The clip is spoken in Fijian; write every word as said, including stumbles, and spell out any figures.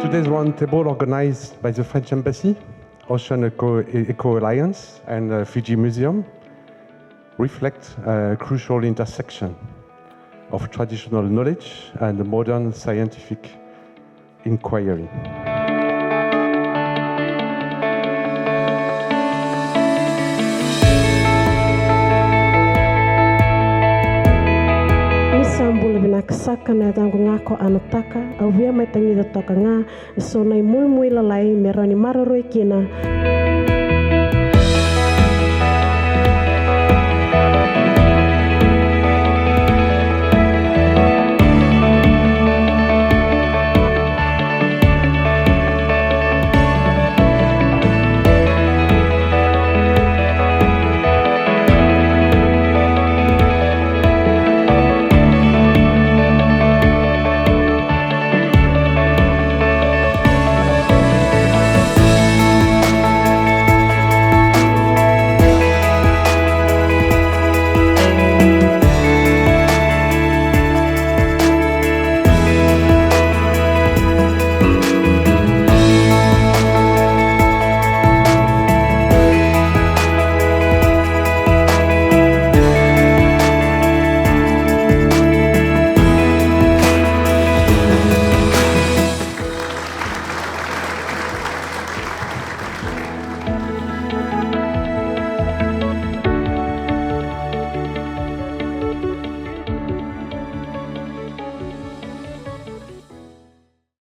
Today's roundtable, organized by the French Embassy, Ocean Eco, Eco Alliance, and uh, Fiji Museum, reflect a crucial intersection of traditional knowledge and modern scientific inquiry. Ni sa bula vinaka saka. Na yacaqu ga ko Anataka, au via mai tagica toka ga eso na imuimui lalai me rawa ni maroroi kina.